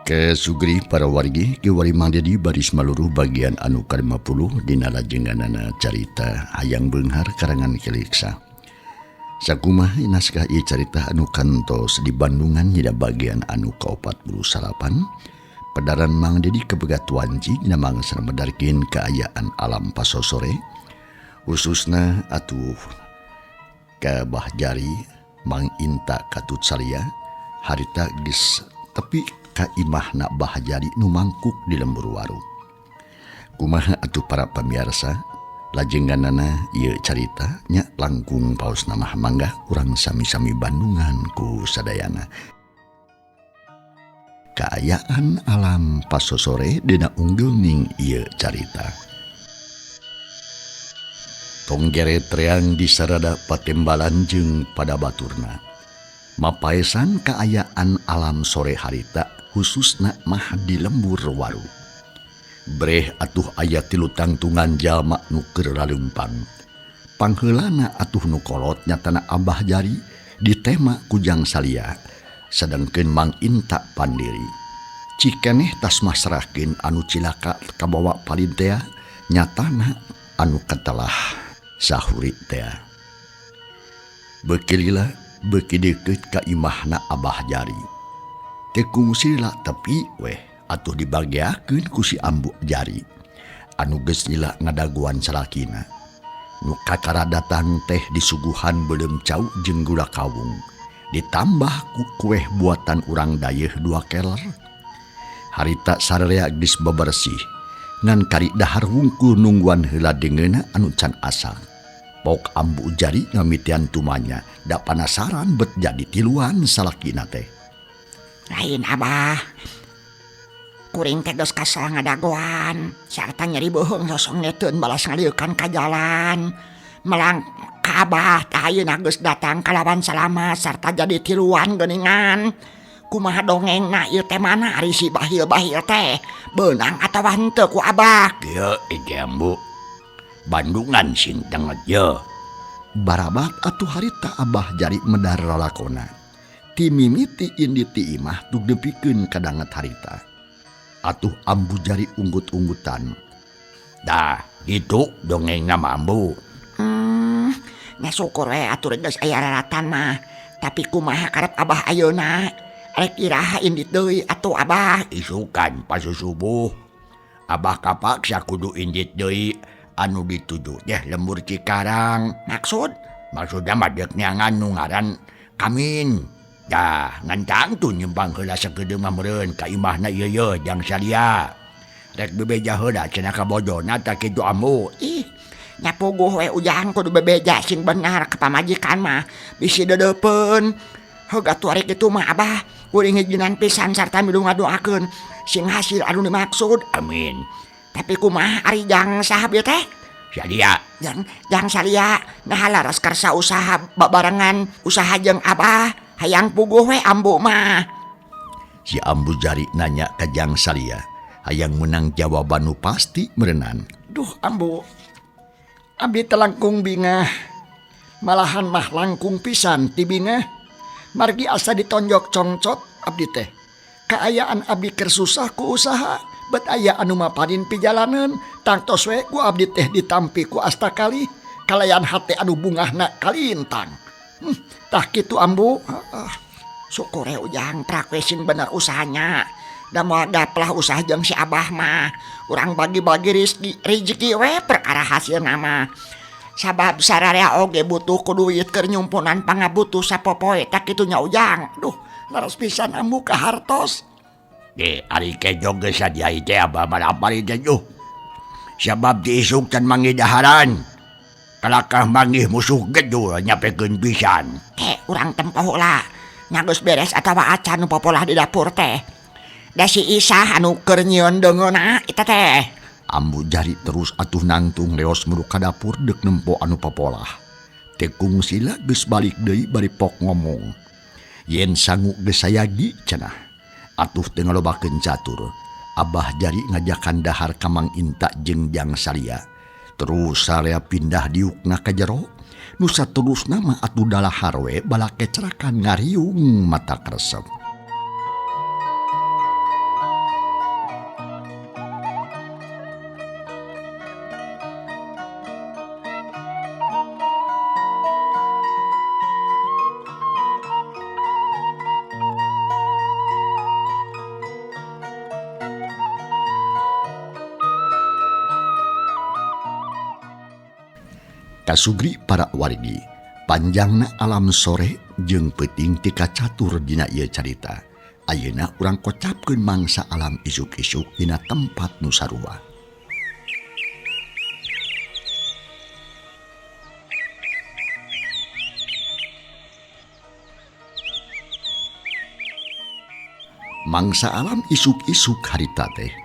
Kesugri para wargi kiwari Mang Dedi baris maluruh bagian anu ka-50 dina lajenganana carita Hayang Beunghar karangan Kiliksa. Sakumaha naskah ieu carita anu kantos di Bandungan dina bagian anu ka-49 pedaran Mang Dedi kabegat wanci dina mangsa medarkeun kaayaan alam pasosore khususna atuh ka Bahjari Mang Inta Katut Salia harita geus tepi ka imahna Bahjari nu mangkuk di lembur waru. Kumaha atuh para pamiarsa lajenganana ieu carita nya langkung paos namah mangga urang sami-sami Bandungan ku sadayana. Kaayaan alam pasosore dina unggeuning ieu carita. Tonggeret reang di sarada patembalan jeung pada baturna. Mapaesan kaayaan alam sore harita khususna mah di lembur waru. Breh atuh aya tilu tangtungan jalma nu keur laleumpang. Pangheulana atuh nu kolot nyatana Abah Jari ditema ku Jang Salia, sedangkeun Mang Inta pandiri. Cikeneh tas masrahkeun anu cilaka kabawa palintea nyatana anu katelah sahuri tea. Beuki lila beuki deukeut ka imahna Abah Jari. Teu kungsi lila tepi weh atuh dibageakeun ku si Ambu Jari anu geus lila ngadaguan salakina. Nu kakara datang teh disuguhan beuleum cau jeung gula kawung ditambah ku kueh buatan urang dayeuh 2 keler. Harita sararea geus bebersih ngan kari dahar wungkul nungguan heula deungeunna anu can asak. Pok Ambu Jari ngamitian tumanya da panasaran bet jadi tiluan salakina teh. Lain Abah, kuring teh geus kasal ngadagoan sarta nyeri beuheung sosongeteun balas ngalieukan ka jalan. Melang ka Abah tah ayeuna geus datang kalawan salamat sarta jadi tiluan geuningan. Kumaha dongengna ieu teh mana ari si bahil-bahil teh beunang atawa henteu ku Abah? Kieu ige Ambu, Bandungan sing tenget ye. Barabat atuh harita Abah Jari medar lalakona. Ti mimiti indi ti imah tug nepikeun ka danget harita. Atuh Ambu Jari unggut-unggutan. Dah, gitu dongengna mah Ambu. Nya syukur we atuh geus aya raratan mah. Tapi kumaha karep Abah ayeuna? Rek iraha indit deui atuh Abah? Isukan pas subuh. Abah kapaksa kudu indit deui anu dituju teh lembur Cikarang. Maksud? Maksudna mah deuk neangan nu ngaran Kamin. Dah, ngan tangtu nyempang heula sakedeung mah meureun ka imahna ieu ye Jang Salia. Rek bebeja heula cenah ka bojona tah kitu Ambu. Ih, nya puguh we Ujang kudu bebeja sing bener ka pamajikan mah bisi deudeupeun. Heug atuh ari kitu mah Abah, kuring hijinan pisan sarta milu ngadoakeun sing hasil anu dimaksud. Amin. Tapi kumaha ari Jang saha ieu teh? Salia. Jang Salia nah laras karsa usaha babarengan usaha jeung Abah. Hayang puguh we Ambu mah. Si Ambu Jari nanya ka Jang Salia, hayang menang jawaban nu pasti meureunan. Duh Ambu, abdi teh langkung bingah. Malahan mah langkung pisan ti bingah. Margi asa ditonjok congcot abdi teh. Kaayaan abdi keur susah ku usaha, bet aya anu maparin pijalaneun, tangtos we ku abdi teh ditampi ku asta kali, kalayan hate anu bungahna kalintang. Tah kitu Ambu. Heeh. Syukur we Ujang prak we sing bener usahanya. Da moal gaplah usaha jeung si Abah mah. Urang bagi-bagi rezeki we perkara hasilna mah. Sabab sararea oge butuh ku duit keur nyumpunan pangabutuh sapopoe tah kitu nya Ujang. Duh, laras pisan Ambu kahartos. Ge, ari kejo geus sadiai teh Abah mah lapar teh juh. Sabab diisuk can manggih daharan. Kalakah manggih musuh gedul nyapekeun pisan. Urang tempoh lah. Nya geus beres atawa acan nu popolah di dapur teh. Da si Isah anu keur nyieun deungeunna eta teh. Ambu Jari terus atuh nangtung leos muru ka dapur deuk nempo anu popolah. Teu kungsila geus balik deui bari pok ngomong. Yen sangu geus sayagi cenah. Atuh teu ngalobakeun catur. Abah Jari ngajakan dahar ka Mang Inta jeung Jang Salia. Terus sarea pindah diukna ka jero. Nu saterusna mah atuh dalahar we balakecrakan ngariung mata kresep. Kasugri para wargi, panjangna alam sore jeung peuting ti kacatur dina ieu carita. Ayeuna urang kocapkeun mangsa alam isuk-isuk dina tempat nu sarua. Mangsa alam isuk-isuk harita teh.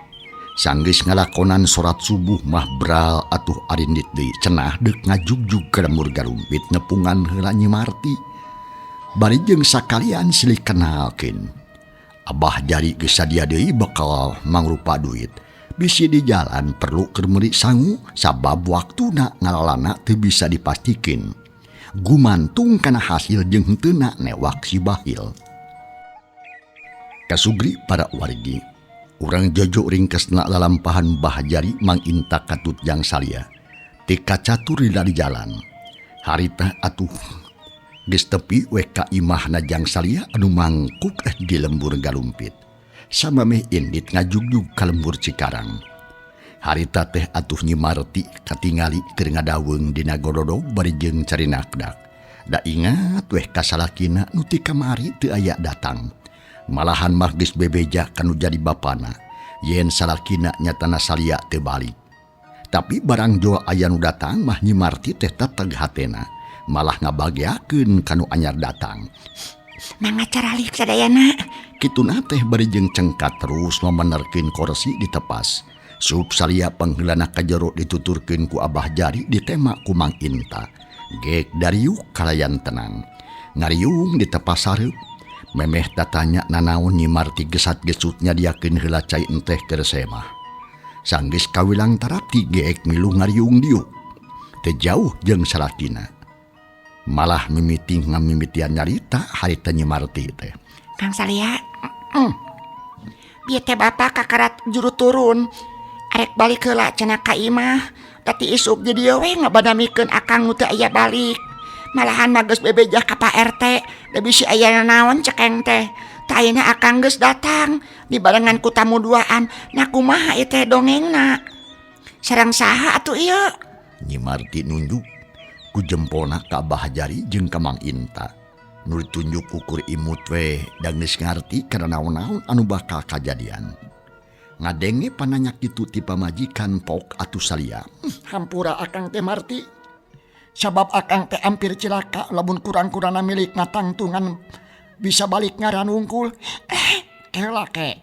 Sanggeus ngalakonan salat subuh mah bral atuh arindit deui cenah deuk ngajugjug ka lembur garumpit nepungan heula Nyi Marti. Bari jeung sakalian silih kenalkeun. Abah jari geus sadia deui bekal mangrupa duit. Bisi di jalan perlu keur meuli sangu sabab waktuna ngalalana teu bisa dipastikeun. Gumantung kana hasil jeung henteuna newak si bahil. Kasugri para wargi, urang jojo ringkesna lalampahan Bahjari Mang Inta katut jang salia. Ti kacatur di jalan. Harita atuh geus tepi we ka imahna jang salia anu mangkuk di lembur galumpit. Samameh indit ngajugjug ka lembur Cikarang. Harita teh atuh Nyi Marti katingali keur ngadaweung dina gododog bari jeung carinakdak. Da ingat weh ka salakina nu ti kamari teu aya datang. Malahan mah geus bebeja kanu jadi bapana yen salakina nyatana salia teu balik. Tapi barang joa aya nu datang mah Nyi Marti teh teteg hatena, malah ngabageakeun kanu anyar datang. Mangga caralik sadayana. Kituna teh bari jeung cengkat terus memenerkeun korsi ditepas. Sup salia pangheulana ka jero dituturkeun ku Abah Jari ditema ku Mang Inta. Gek dariuk kalayan tenang. Ngariung ditepas sareup. Memeh tatanya nanaon Nyi Marti gesat-gesut nyadiakeun heula cai enteh keur semah. Sanggeus kawilang tarapti geek milu ngariung diuk. Teu jauh jeung salakina. Malah mimiti ngamimitian nyarita harita Nyi Marti teh. Kang Salia, bieu teh bapa kakarat juru turun. Arek balik heula cenah ka imah. Tati isuk di dieu we ngabadamikeun akang nu teu aya balik. Malahan mah geus bebejah ka Pak RT, da bisi aya naon cekeng teh. Tah ayeuna akang geus datang dibarengan ku tamu duaan. Nah kumaha ieu teh dongengna? Sareng saha atuh ieu? Nyi Marti nunjuk ku jempolna ka Abah Jari jeung ka Mang Inta. Nu ditunjuk ukur imut we da geus ngarti kana naon-naon anu bakal kajadian. Ngadenge pananya kitu ti pamajikan pok atuh salia. Hampura akang teh Marti. Sabab akang teh hampir cilaka lamun kurang-kurangna milik ngatangtungan bisa balik ngaran wungkul. Kela ke.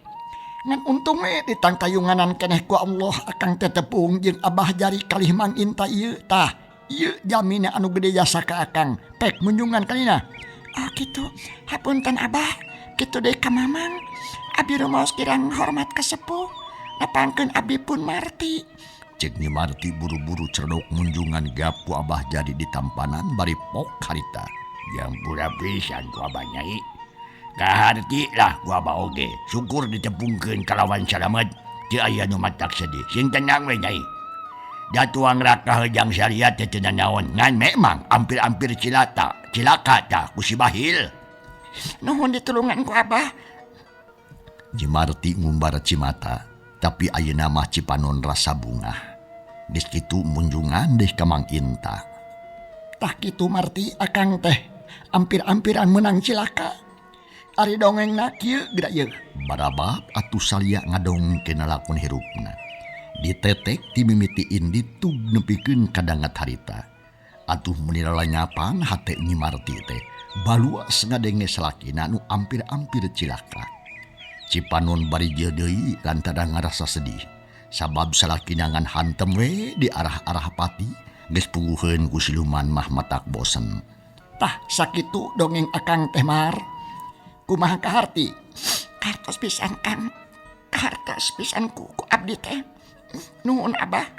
Ngan untung we ditangtayunganan keneh ku Allah akang teh tepung jeung Abah Jari kalih Mang Inta ieu tah. Ieu jamina anu gede jasa ka akang. Pek munjungan kalina. Oh kitu. Hapunten Abah. Kitu deui ka Mamang. Abi rumaos kirang hormat ka sepuh. Napangkeun abi pun Marti. Cek Nyi Marti buru-buru cerdok munjungan gap ku Abah Jari di tampanan bari pok harita. Yang pura pisan ku Abah Nyai. Kaharti lah ku Abah oge. Syukur ditepungkeun kalawan salamet. Teu aya nu matak sedih. Sing tenang we Nyai. Datuang raka hejang syariat teh teu nanaon. Ngan memang ampir-ampir cilaka tah ku si Bahil. Nuhun ditulungan ku Abah. Nyi Marti ngumbar cimata. Tapi ayeuna mah cipanon rasa bungah. Geus kitu munjungan deh ka Mang Inta. Tah kitu Marti akang teh ampir-ampiran menang cilaka. Ari dongengna kieu geura ieu. Barabab atuh salia ngadongkeun lakon hirupna. Ditetek ti mimiti indit tug nepikeun ka dangat harita. Atuh meuni lalanyapan hate Nyi Marti teh baluas ngadenge salakina nu ampir-ampir cilaka. Cipanon bari jeu deui lantaran ngarasa sedih. Sabab salakina ngan hantem we di arah-arah pati geus puguheun ku siluman mah matak bosen. Tah sakitu dongeng akang teh Mar. Kumaha kaharti? Kartos pisan Kang. Kartos pisan ku abdi teh. Nuhun Abah.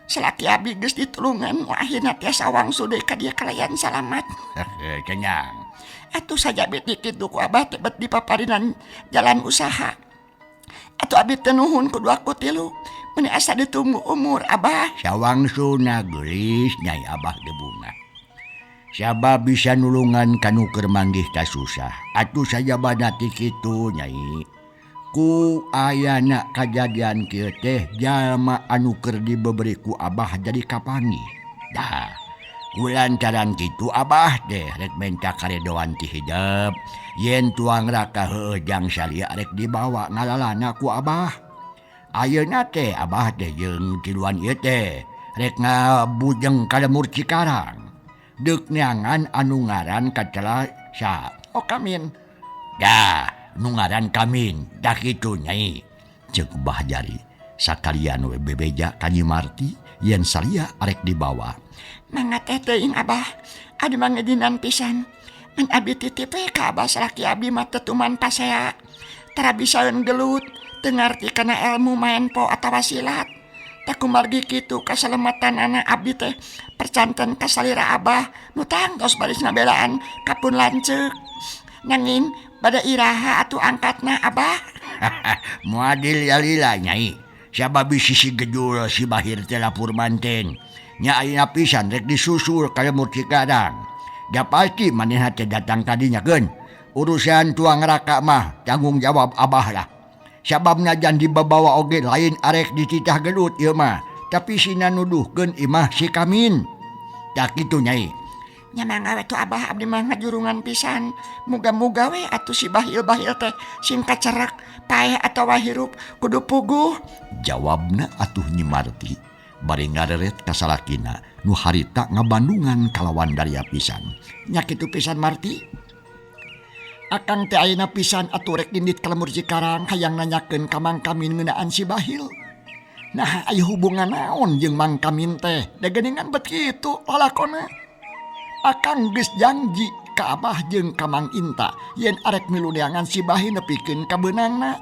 Salaki abdi geus ditulungan akhirna tiasa wangsul deui ka dieu kalayan salamat. Kenyang. Atuh saja beti kitu ku Abah teh bet dipaparinan jalan usaha. Atuh abdi teh nuhun ku dua ku tilu. Meuni asa ditunggu umur Abah. Sawangsuna geulis Nyai Abah teh bunga. Sabab bisa nulungan kanu keur manggih kasusah. Atuh sajabana ti kitu Nyai. Ku ayana kajadian kieu teh jalma anu keur dibeberi ku Abah jadi kapanggih. Dah. Kulantaran kitu Abah teh rek menta karedoan ti hidep yen tuang raka heueuh jang salia rek dibawa ngalalana ku Abah. Ayeuna teh Abah teh jeung tiluan ieu teh rek ngabujeng ka lembur Cikarang. Deuk neangan anu ngaran kacela sa. Oh Kamin. Dah nu ngaran Kamin dah kitu Nyai. Ceuk Bah Jari sakalian we bebeja ka Nyi Marti yen salia arek dibawa. Mangga teh teuing Abah, abdi mah ngejinan pisan. Ngan abdi titip we ka Abah salaki abdi mah tetuman pasea. Tara bisaeun gelut, teu ngarti kana ilmu maen po atawa silat. Tah kumargi kitu kasalamatan anak abdi teh percanten ka salira Abah nu tangtos baris ngabelaan ka pun lanceuk. Nanging bada iraha atuh angkatna Abah. Moal lila Nyai. Sabab sisi gejul si Bahir teh lapur manten. Nya ayeuna pisan rek disusul ka lembur Cikarang. Da pasti manehna teh datang kadinya keun. Urusan tuang raka mah tanggung jawab Abah lah. Sabab najan dibabawa oge lain arek dititah gelut ieu mah, tapi sina nuduhkeun imah si Kamin. Tah kitu Nyai. Nya mangga we tuh Abah, abdi mah ngajurungan pisan. Muga-muga we atuh si Bahil-bahil teh sing kacerak, paeh atawa hirup kudu puguh. Jawabna atuh Nyi Marti bari ngareret ka salakina nu harita ngabandungan kalawan daria pisan. Nya kitu pisan Marti. Akang teh ayeuna pisan atuh rek indit ka lembur Cikarang hayang nanyakeun ka Mang Kamin ngeunaan si Bahil. Nah aya hubungan naon jeung Mang Kamin teh? Da geuningan bet kitu lalakonna. Akang geus janji ka Abah jeung ka Mang Inta yen arek milu neangan si Bahil nepikeun ka beunangna.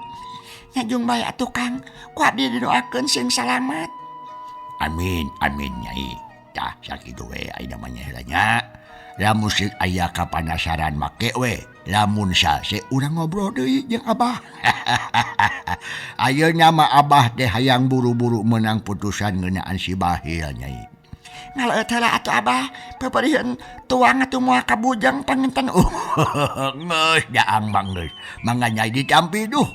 Nya jung bae atuh Kang, ku abdi didoakeun sing salamat. Amin amin Nyai. Tah sakitu we ayeuna mah nya heula nya. Lamun sing aya kapanasaran make we, lamun sase urang ngobrol deui jeung Abah. Ayeuna mah Abah teh hayang buru-buru meunang putusan ngeunaan si Bahil Nyai. Ngaleut heula atuh Abah, peupeuriheun tuang atuh moal kabujeng panginten. Geus daang mah geus, mangga Nyai ditampi duh.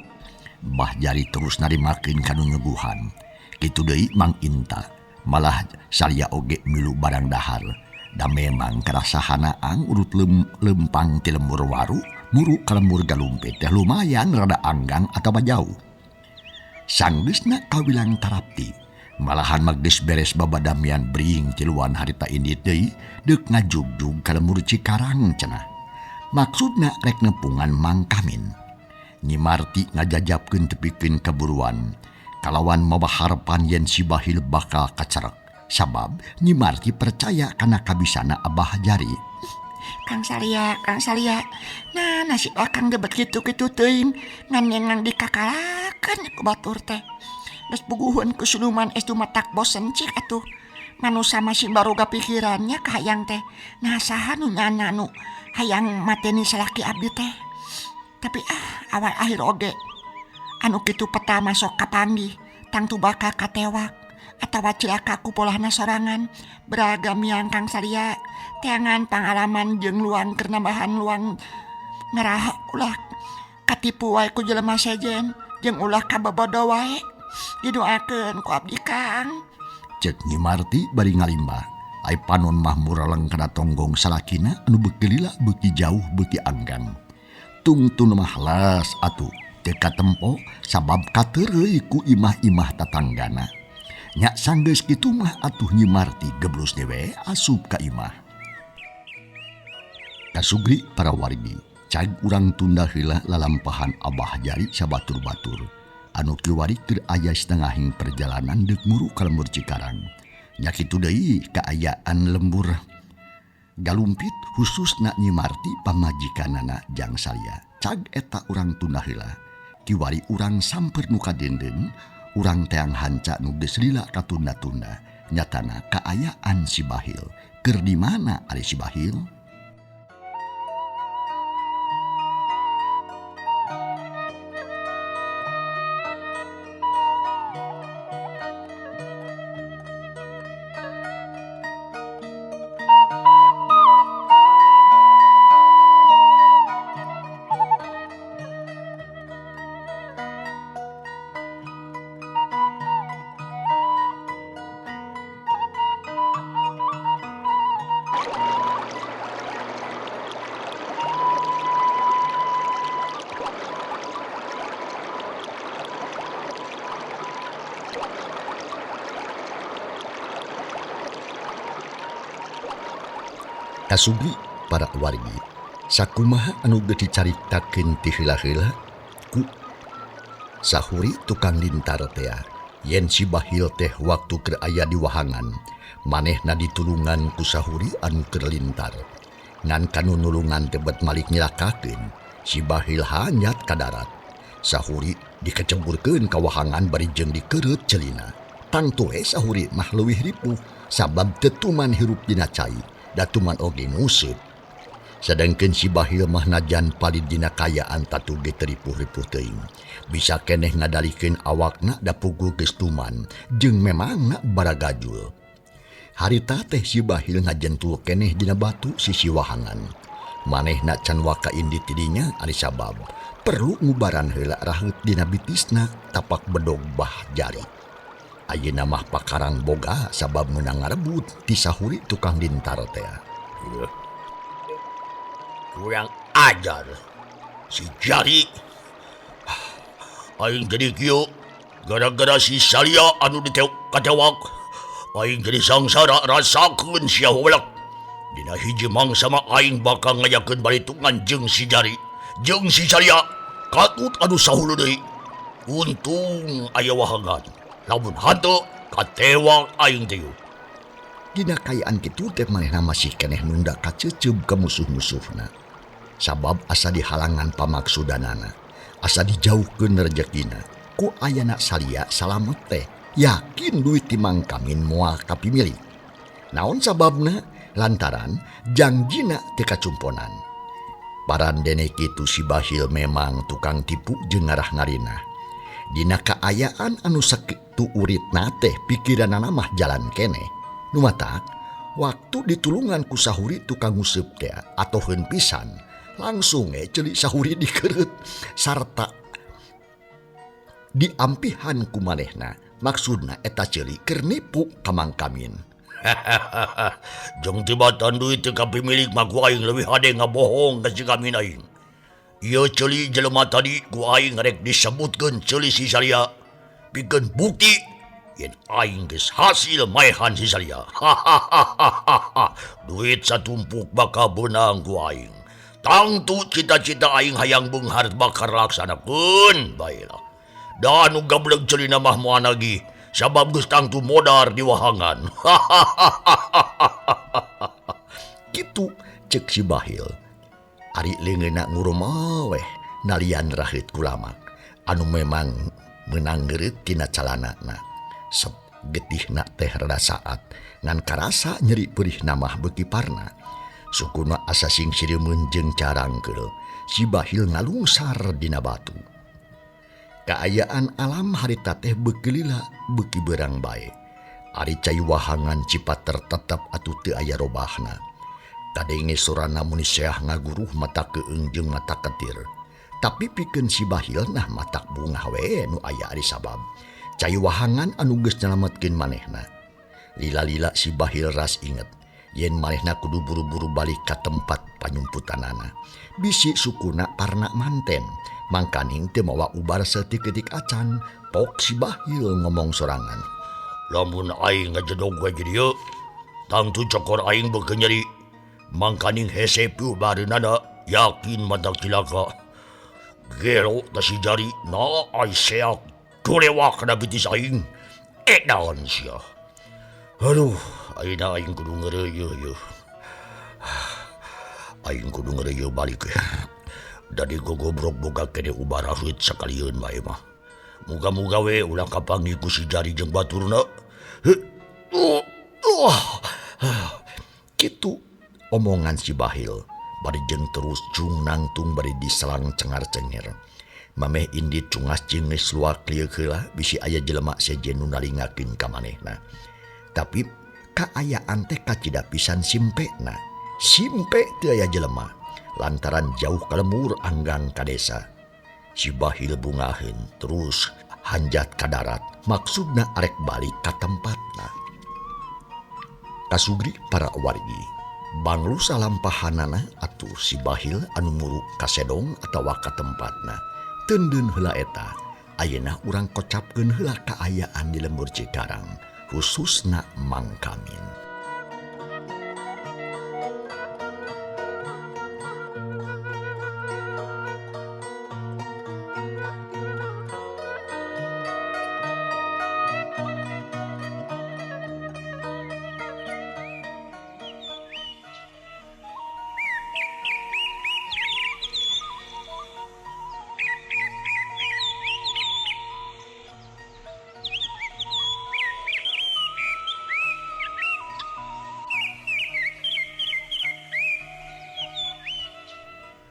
Bah Jari terus narimakeun ka nu nyuguhan. Kitu deui Mang Inta, malah salia oge milu barang dahar. Da memang karasahana ang urut lempang ti lembur waru muru ka lembur Galumpit teh lumayan rada anggang atawa jauh. Sanggeusna kawilang tarapti, malahan mah geus beres babadamian bring tiluan harita indit deui deuk ngajugjug ka lembur Cikarang cenah. Maksudna rek nepungan Mang Kamin. Nyi Marti ngajajapkeun tepikeun kaburuan kalawan mawa harapan yen si Bahil bakal kacerek. Sabab Nyi Marti percaya kana kabisana Abah Jari. Kang Salia, Kang Salia. Nah nasib akang gebet kitu-kitu teuing ngan nyengang dikakalakeun ku batur teh. Geus puguheun ku siluman es dumatak bosen cik atuh. Manusa masih baroga pikirannya ka hayang teh. Nah saha nu nyana nu hayang mateni salaki abdi teh. Tapi awal akhir oge anu kitu peta masuk kapanggih tangtu bakal katewak atawa cilaka ku polahna sorangan. Beragam yang Kang Salia teangan pangalaman jeung luang keur nambahan luang ngerah ulah katipu wae ku jelema sejen jeung ulah kabobodo wae. Didoakeun ku abdi Kang. Cek Nyi Marti bari ngalimbah. Ai panon mah muraleng kana tonggong salakina anu beuki lila beuki jauh beuki anggang. Tungtun mah las atuh teu katempo sabab kateureuy ku imah-imah tatanggana. Nya sanggeus kitu mah atuh Nyi Marti geblus dewe asup ka imah. Kasugri para wargi, cag urang tunda heula lalampahan Abah Jari sabatur-batur. Anu kiwari keur aya setengahing perjalanan deuk muru ka lembur Cikarang. Nya kitu deui kaayaan lembur Galumpit khususna Nyi Marti pamajikanana jang salia. Cag eta urang tunda heula. Kiwari urang samper nu kadendeng, urang teang hanca nu geus lila katunda-tunda. Nyatana kaayaan si Bahil. Keur di mana ari si Bahil? Kasubri para wargi sakumaha anu geus dicaritakeun ti heula-heula ku sahuri tukang lintar tea yen si Bahil teh waktu keur aya di wahangan manehna ditulungan ku sahuri anu keur lintar ngan kanu nulungan teh bet malik nyilakakeun si Bahil hanjat ka darat sahuri dikeceburkeun ka wahangan bari jeung dikereut celina tangtu we sahuri mah leuwih ripuh sabab teu tuman hirup dina cai datuman oge nguseup. Sedangkan si Bahil mah najan palid dina kayaan tatu ge teu ripuh-ripuh teuing. Bisa keneh ngadalikeun awakna da puguh geus tuman jeung memangna baragajul. Harita teh si Bahil ngajentul keneh dina batu sisi wahangan. Manehna can waka indit ti dinya ari sabab perlu ngubaran heula raheut dina bitisna tapak bedog bah jari. Ayeuna mah pakarang boga sabab meunang ngarebut ti sahuri tukang lintar teh. Kurang ajar si jari. Aing jadi kieu gara-gara si Salia anu katewak. Aing jadi sangsara rasakeun sia welek. Dina hiji mangsa mah aing bakal ngayakeun balitungan jeung si jari, jeung si Salia katut anu sahulu deui. Untung aya wahangan. Lamun hanteu katewak aing teh. Dina kayaan kitu teh manehna masih keneh nunda kaceuceub ka musuh-musuhna. Sabab asa dihalangan pamaksudanana, asa dijauhkeun rejekina. Ku ayana Salia salamet teh yakin duit ti Mang Kamin moal kapimilik. Naon sababna? Lantaran jangjina teu kacumponan. Parandene kitu si Bahil memang tukang tipu jeung ngarah ngarina. Dina kaayaan anu sakitu uritna teh pikiranana mah jalan keneh. Nu matak waktu ditulungan ku sahuri tukang nguseup teh atoheun pisan langsung ceuli sahuri dikereut sarta diampihan ku manehna maksudna eta ceuli keur nipu ka Mang Kamin. Jeung tibatan duit teu kapimilik mah ku aing leuwih hade ngabohong ka si Kamin aing. Ieu ceuli jelema tadi ku aing rek disebutkeun ceuli si Salia pikeun bukti yen aing geus hasil maehan si Salia. Duit satumpuk bakal beunang ku aing. Tangtu cita-cita aing hayang beunghar bakal laksanakeun bae lah. Da anu gableg ceulina mah moal nagih sabab geus tangtu modar di wahangan. Kitu ceuk si Bahil. Ari leungeunna ngurumah weh nalian raheut kulamak anu memang meunang ngeureut tina calanana. Sep getihna teh rada saat ngan karasa nyeri perihna mah beuki parna. Sukuna asa sing sireumeun jeung carangkeul. Si Bahil ngalungsar dina batu. Kaayaan alam harita teh beuki lila beuki beurang bae. Ari cai wahangan Cipater tetep atuh teu aya robahna. Kadenge sorana muni seah ngaguruh mata keung jeung mata ketir. Tapi pikeun si Bahil nah matak bungah we nu aya ari sabab cai wahangan anu geus nyalametkeun manehna. Lila-lila si Bahil ras inget yen manehna kudu buru-buru balik ka tempat panyumputanana. Bisi sukuna parna manten, mangkaning teu mawa ubar saeutik-eutik acan, pok si Bahil ngomong sorangan. Lamun aing ngajedog we di dieu, tangtu cokor aing beuki nyeri. Mangkaning hese piubareunana yakin matak cilaka. Gero ta si jari na ai seak golewak kana bitis aing. Edan sia. Aduh, ayeuna aing kudu ngeureuy yeuh. Aing kudu ngeureuy balik. Dadi gogobrok boga kene ubar raheut sakalieun bae mah. Muga-muga we ulah kapanggih ku si jari jeung baturna. Kitu omongan si Bahil bari jeung terus cung nangtung bari diselang cengar-cengir. Mameh indit cungas cingis luak lieu heula bisi aya jelema sejen nu nalingakeun ka manehna. Tapi kaayaan teh kacida pisan simpena. Simpe teu aya jelema lantaran jauh ka lembur anggang ka desa. Si Bahil bungaheun terus hanjat ka darat maksudna arek balik ka tempatna. Kasugri para wargi banglu salampahanana atuh si Bahil anu muru ka sedong atawa ka tempatna. Teundeun heula eta ayeuna urang kocapkeun heula kaayaan di lembur Cikarang khususna Mang Kamin.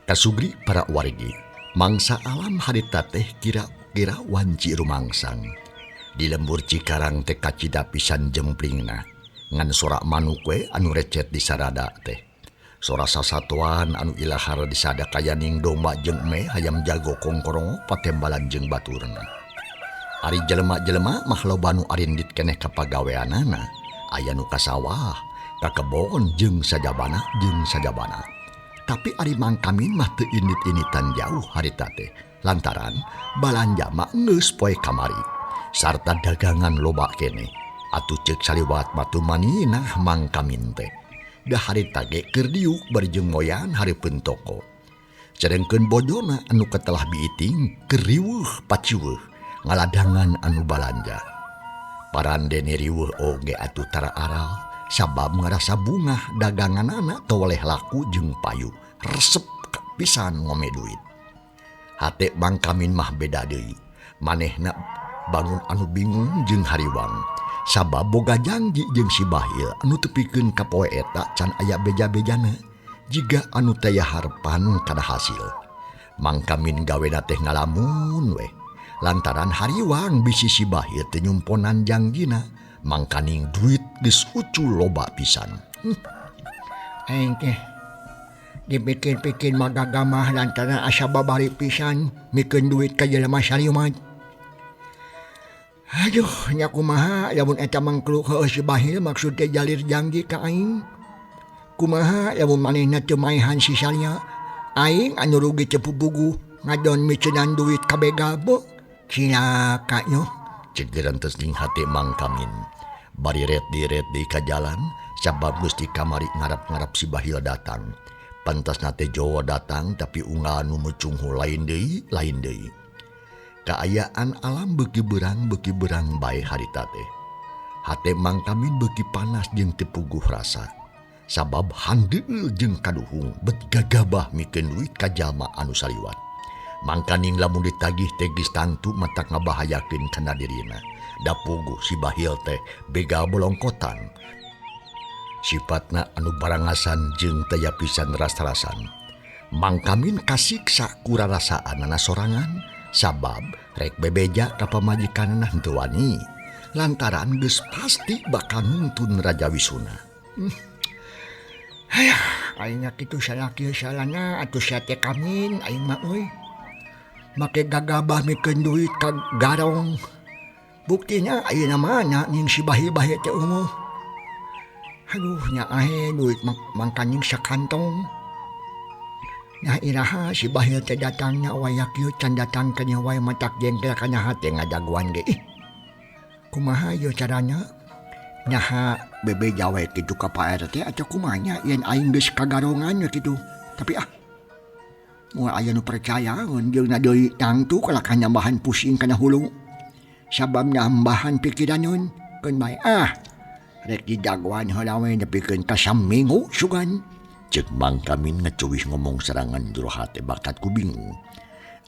Kasugri para wargi, mangsa alam harita teh kira-kira wanci rumangsang. Di lembur Cikarang teh kacida pisan jemplingna, ngan sorak manuk we anu recet di sarada teh. Sora sasatuan anu ilahar disada kayaning domba jeung me hayam jago kongkorongo patembalan jeung baturna. Ari jelema-jelema mah loba nu arindit keneh ka pagaweanana, aya nu ka sawah, ka kebon jeung sajabana jeung sajabana. Tapi ari Mang Kamin mah teu indit-inditan jauh harita teh, lantaran balanja mah geus poe kamari sarta dagangan loba keneh. Atuh ceuk saliwat mah tumaninah Mang Kamin teh. Da harita ge keur diuk bari jeung moyan hareupeun toko. Sedengkeun bojona anu ketelah biiting keur riweuh paciweuh ngaladangan anu balanja. Parandene riweuh oge atuh tara aral sabab ngarasa bungah daganganana toleh laku jeung payu resep pisan ngome duit. Hate Mang Kamin mah beda deui. Manehna bangun anu bingung jeung hariwang sabab boga janji jeung si Bahil anu tepikeun ka poe eta can aya beja-bejana jiga anu taya harepan kana hasil. Mang Kamin gawena teh ngalamun weh lantaran hariwang bisi si Bahil teu nyumponan jangjina mangkaning duit geus ucul loba pisan. Aing teh dipikir-pikir mah gagamah lantaran asa babari pisan mikeun duit ka jelema salimat. Aduh, nya kumaha lamun eta mangkluk heueuh si Bahil maksud teh jalir janji ka aing. Kumaha lamun manehna teu maehan si Salia, aing anu rugi teu pupuguh ngadon miceunan duit ka begal beuh. Cilaka nyoh. Ceuk gerentes jeung hate Mang Kamin. Bari ret di ka jalan sabab geus di kamari ngarap-ngarap si Bahil datang. Pantasna teh Jawa datang tapi unggal nu mucunghu lain deui, lain deui. Kaayaan alam beuki berang bae harita teh. Hate Mang Kamin beuki panas jeung teu puguh rasa. Sabab handeul jeung kaduhung bet gagabah mikeun duit ka jalma anu saliwat. Mangkaning lamun ditagih teh geus tangtu matak ngabahayakeun kana dirina. Da puguh si Bahil teh begal bolongkotan. Sifatna anu barangasan jeung taya pisan ras-rasan. Mang Kamin kasiksa ku rarasaanana sorangan sabab rek bebeja ka pamajikanna henteu wani lantaran geus pasti bakal nuntun Raja Wisuna. Hayah, aing kitu salaki salana atuh sia teh Kamin aing mah euy. Make gagabah mikeun duit ka garong. Buktina ayeuna mana ning si Bahil-bahil teh eueuh. Aduh nya ahe duit mangkaning sakantong. Nah iraha si Bahil teh datangnya wayak ieu can datang ka nya wae matak jengkel kana hate ngadaguan ge. Ih. Kumaha ieu carana? Naha bebeja we kitu ka Pak RT atau kumaha nya yen aing geus kagarongan we kitu. Tapi ah moal aya nu percaya jeung na deui tangtu kalakah nambahan pusing kana hulu. Sabab nambahan pikiraneun keun bae ah. Rek didaguan heula we nepikeun ka saminggu sugan. Ceuk Mang Kamin ngecuwih ngomong serangan jero hate bakat ku bingung.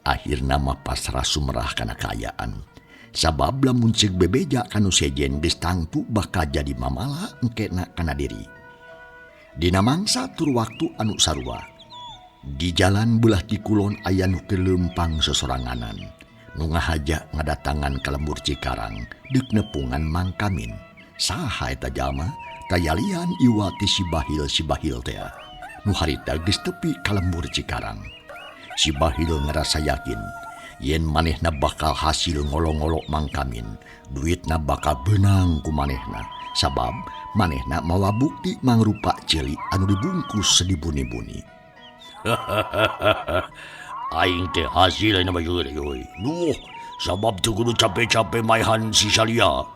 Akhirna mah pasrah sumrah kana kaayaan. Sabab lamun ceuk bebeja kanu sejen geus tangtu bakal jadi mamala engkena kana diri. Dina mangsa tur waktu anu sarua. Di jalan belah ti kulon aya nu keur leumpang sosoranganan. Nu ngahaja ngadatangan ka lembur Cikarang deuk nepungan Mang Kamin. Saha eta jalma? Tayalian iwati si Bahil si Bahil tea. Nu harita geus tepi ka lembur Cikarang. Si Bahil ngerasa yakin yen manehna bakal hasil ngolong-ngolok Mang Kamin, duitna bakal beunang ku manehna. Sabab manehna mawa bukti mangrupa ceuli anu dibungkus sedibuni-buni. Aing teh hasil ayeuna mah euy. Duh, sabab teu kudu capek-capek maehan si Salia.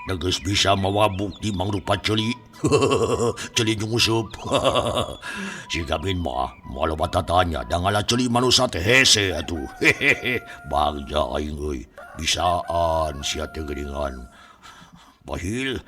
Da geus bisa mawa bukti mangrupa ceuli. Ceuli nyungsup. Si Kamin mah moal loba tatanya da ngala ceuli manusa teh hese atuh. Hehehe, bagja aing euy. Bisaan sia teh geuningan. Bahil.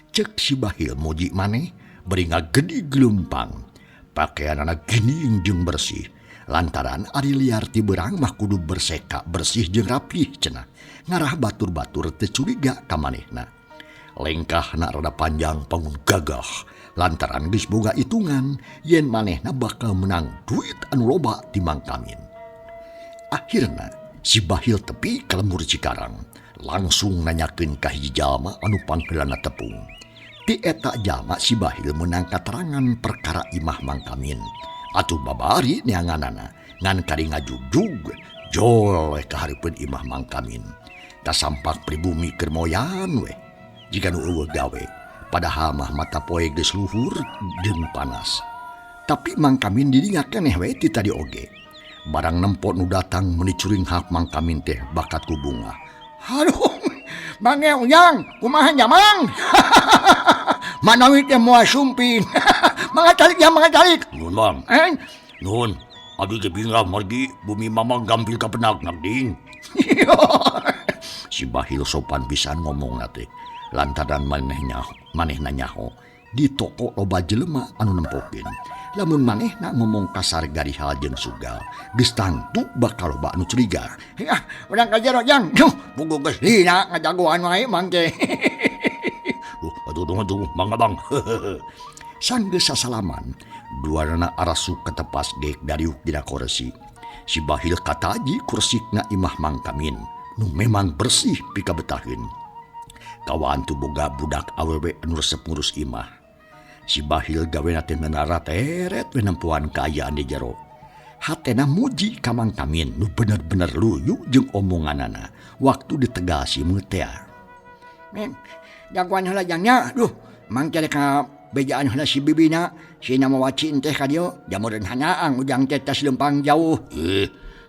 Cek si Bahil muji maneh bari ngagedi gelumpang. Pakaianana geuning jeung bersih. Lantaran ari liar ti beurang mah kudu berseka bersih jeung rapih cenah. Ngarah batur-batur teu curiga ka manehna. Lengkahna rada panjang pangun gagah lantaran geus boga hitungan yen manehna bakal menang duit anu loba ti Mang Kamin. Akhirna si Bahil tepi ka lembur Cikarang langsung nanyakeun ka hiji jalma anu pangheulana tepung. Ti eta jalma si Bahil meunang katerangan perkara imah Mang Kamin. Atuh babari neanganana ngan kari ngajugjug jol we ka hareupeun imah Mang Kamin. Kasampak pribumi keur moyan we jika nu eueuh gawe padahal mah mata poe geus luhur jeung panas. Tapi Mang Kamin dirinya keneh we ti tadi oge. Barang nempo nu datang meuni curinghak Mang Kamin teh bakat ku bunga. Aduh, Mang Ujang, kumaha nya Mang? Manawi teh moal sumping. Mangga calik ya, mangga calik. Nuhun Mang. Nuhun. Abdi teh bingah margi bumi Mamang gampil ka penak ding. Si Bahil sopan pisan ngomongna teh. Lantaran manehna nyaho di toko loba jelema anu nempokeun. Lamun manehna ngomong kasar garihal jeung sugal, geus tangtu bakal loba anu curiga. Hah, urang ka jero Jang. Duh, puguh geus lila ngajagoan wae Mang teh. Duh, atuh atuh mangga Bang. Sanggeus sasalaman, duanana arasuk ka tepas geek dariuk dina kursi. Si Bahil kataji kursikna imah Mang Kamin nu memang bersih pikabetaheun. Kawan tu boga budak awewe anu resep ngurus imah. Si Bahil gawena teh menara teret we nempoan kaayaan di jero. Hatena muji ka Mang Kamin nu bener-bener luyu jeung omonganana waktu ditegal si meutea. Men, jagoan heula jang nya. Duh, Mang teh ka bejaan heula si bibina, sina mawa cin teh ka dieu, jamureun hanaang ujang teh tas leumpang jauh.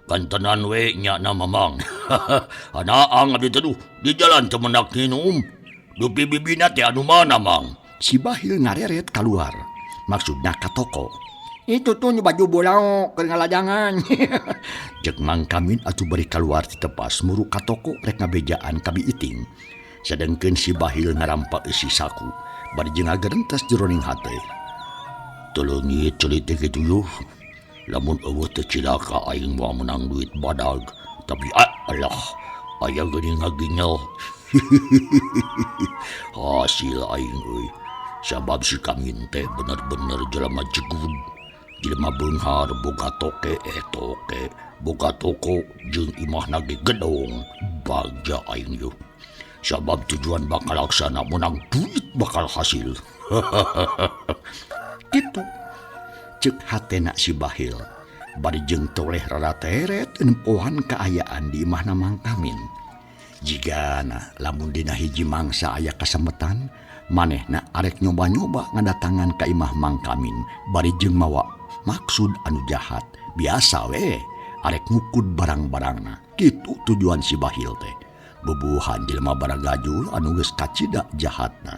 Kantenan we nya na Mamang. Hanaang abdi teh duh, di jalan teu menak nginum. Dupi bibina teh anu mana Mang? Si Bahil ngareret kaluar, maksudna ka toko. Itu tuh nu baju bolao keur ngalajangan. Jeung Mang Kamin atuh bari kaluar ti tepas muru ka toko rek ngabejaan ka Bi Iting. Sedengkeun si Bahil ngarampa eusi saku, bari jeung ngagerentes jeroning hate. Teu leungit ceuli teh kitu yuh. Lamun eueuh teh cilaka aing moal menang duit badag, tapi alah aya geuning ngaginyel. Hasil aing euy. Sabab si Kamin teh bener-bener jelema jegud. Jelema beunghar boga toke toke, boga toko jeung imahna ge gedong. Bagja aing yuh. Sabab tujuan bakal laksana menang duit bakal hasil. Kitu cek hatena si Bahil. Bari jeung toleh rada teret nempohan kaayaan di imahna Mang Kamin. Jigana lamun dina hiji mangsa aya kasemetan, manehna arek nyoba-nyoba ngadatangan ka imah Mang Kamin bari jeung mawa maksud anu jahat. Biasa we arek ngukud barang-barangna. Kitu tujuan si Bahil teh. Bubuhan jelema baragajul anu geus kacida jahatna.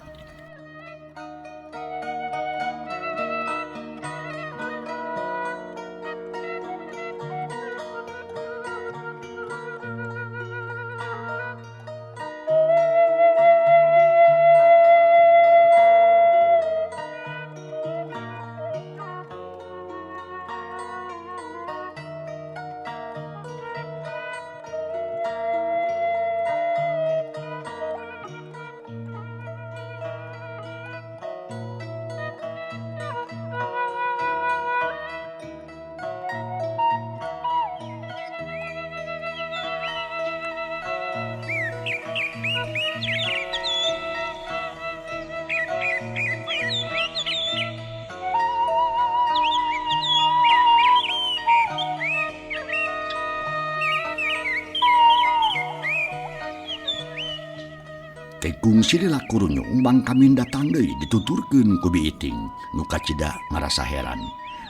Tekung silila kurunyung Mang Kamin datang deui dituturkeun ku Bi Iting nu kacida ngarasa heran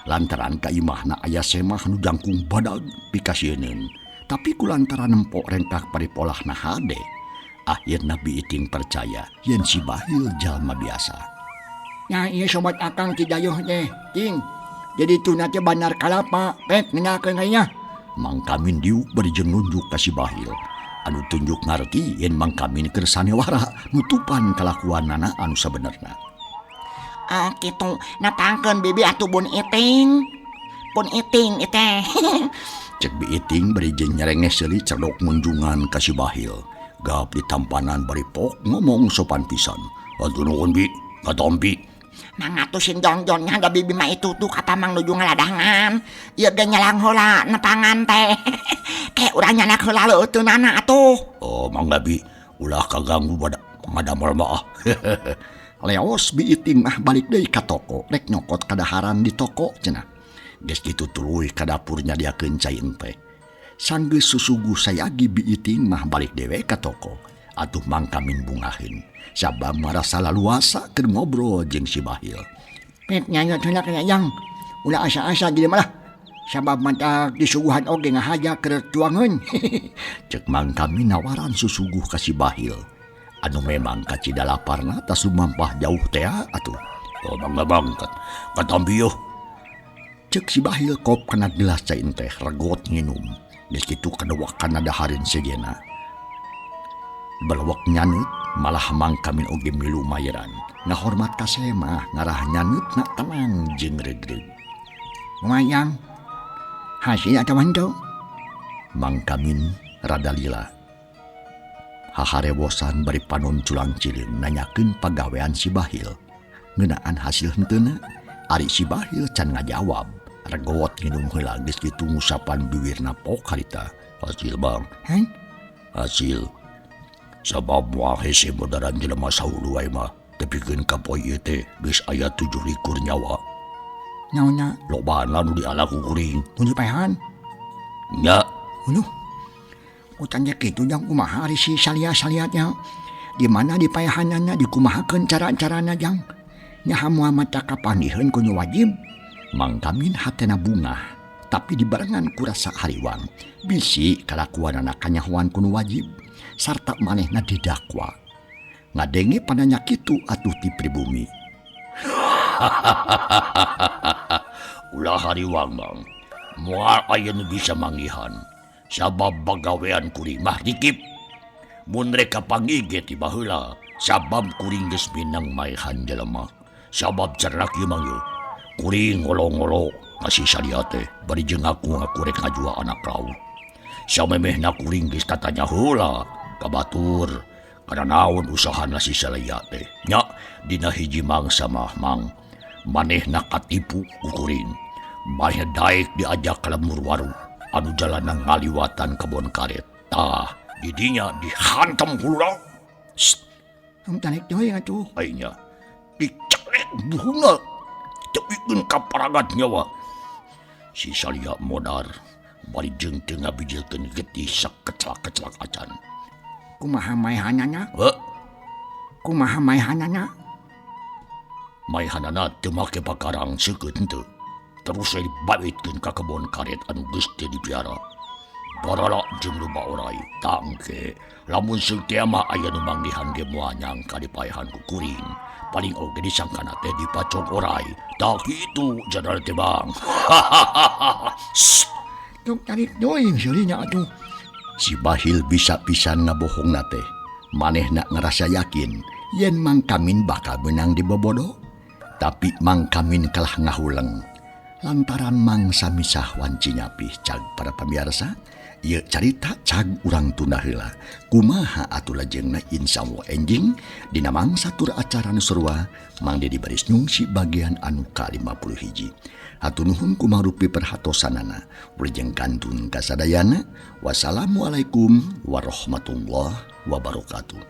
lantaran ka imahna aya semah nu jangkung badag pikasieun tapi ku lantaran nempok rengkak paripolahna hade akhirna Bi Iting percaya yen si Bahil jalma biasa. Nya ieu sobat akang ti dayeuh teh ting jadi tuna teh bandar kalapa pek ngenyakeun ka nya. Mang Kamin diuk bari jeung nunjuk ka si Bahil anu tunjuk ngarti yen Mang Kamin keur sanewara nutupan kalakuanana anu sabenerna. Ah kitu natangkeun bibi atuh bun Iting. Bun Iting teh. Cek Bi Iting bari jeung nyerengeh seuli cerdok munjungan ka si Bahil. Gap ditampanan bari pok ngomong sopan pisan. Hatur nuhun bi, katompi. Mangga atuh sing jongjon nya da bibi mah itu tuh ka pamang nuju ngaladangan. Ieu ge nyelang heula nepangan teh. Ke urang nyanak heula leuteunana atuh. Oh mangga bi, ulah kaganggu pada ngadamel mah ah. Leos Bi Iting mah balik deui ka toko rek nyokot kadaharan di toko cenah. Geus kitu tuluy ka dapur nyadiakeun cai enteh. Sanggeus susuguh sayagi Bi Iting mah balik dewe ka toko. Atuh Mang Kamin bungaheun sabab marasa laluasa keur ngobrol jeung si Bahil. Pek nyanyot heula kana Jang. Ulah asa-asa jadi malah. Sabab mantak disuguhan oge ngahaja keur tuangeun. Cek Mang Kamin nawaran susuguh ka si Bahil. Anu memang kacida laparna tas lumampah jauh tea atuh. Oh mangga bang, katampi yuh. Cek si Bahil kop kana gelas cai teh regot nginum. Geus kitu kadewakan dahareun sejena. Belewek nyaneut malah Mang Kamin oge milu mayeran. Ngahormat ka mah ngarah nyaneut na tenang jeung regreg. Lumayan. Hasil atawa henteu? Mang Kamin rada lila. Haharewosan bari panon culang cileung nanyakeun pagawean si Bahil. Ngeunaan hasil henteuna, ari si Bahil can ngajawab. Regot nginum heula geus kitu ngusapan biwirna pok harita. Hasil bang. Heh? Hasil. Sabab moal hese modaran jelema sahulu wae mah. Tepikeun ka poe ieu teh geus aya 27 nyawa. Naonna? Lobana nu diala ku kuring. Nu dipaehan? Nya. Uluh. Utan ge kitu jang kumaha ari si salia-saliatnya. Di mana dipaehanana dikumahakeun cara-carana jang. Nyaha moal mata kapanggiheun ku nu wajib. Mang Kamin hatena bungah, tapi dibarengan ku rasa hariwang. Bisi kalakuanana kanyahoan ku nu wajib sarta manehna didakwa. Ngadenge pananya kitu atuh ti pribumi. Ulah hariwang bang, moal aya nu bisa manggihan. Sabab bagawean kuring mah dikip. Mun rek kapanggih ge ti baheula, sabab kuring geus minang maehan jelema. Sabab cernak ieu mang yeuh. Kuring ngolo-ngolo ngasih salia teh bari jeung aku ngaku rek ngajua anak laut. Samemehna kuring geus tatanya heula ka batur kana naon usahana si salia teh. Nya dina hiji mangsa mah mang manehna katipu ku kuring. Manehna daek diajak ka lembur waru anu jalanna ngaliwatan kebon karet. Tah didinya dihantam huluna. Sst. Tong tarik deui atuh. Ai nya diceklek buhungna. Tepikeun ka paragat nyawa. Si salia modar bari jeung teu ngabijilkeun getih sakeclak-keclak acan. Kumaha maehanana? Heuh. Kumaha maehanana? Maehanana teu make pakarang seukeut henteu. Terus we dibawitkeun ka kebon karet anu geus teu dipiara. Barala jeung loba orai tangke. Lamun seuk teh mah aya nu manggihan ge moal nyangka dipaehan ku kuring. Paling oge disangkana teh dipacok orai. Tah kitu jadal teh bang. Sst. Tuk tarik deui seurinya atuh. Si Bahil bisa pisan ngabohongna teh. Manehna ngarasa yakin yen Mang Kamin bakal meunang dibobodo. Tapi Mang Kamin kalah ngahuleng. Lantaran mangsa misah wanci nyapih cag para pamiarsa, ieu carita cag urang tunda heula. Kumaha atuh lajengna insyaallah enjing dina mangsa tur acara nu sarua Mang Dedi baris nyungsi bagian anu ka-51. Hatur nuhun kumarupi perhatosanana. Wilujeng kantun kasadayana. Wassalamualaikum warahmatullahi wabarakatuh.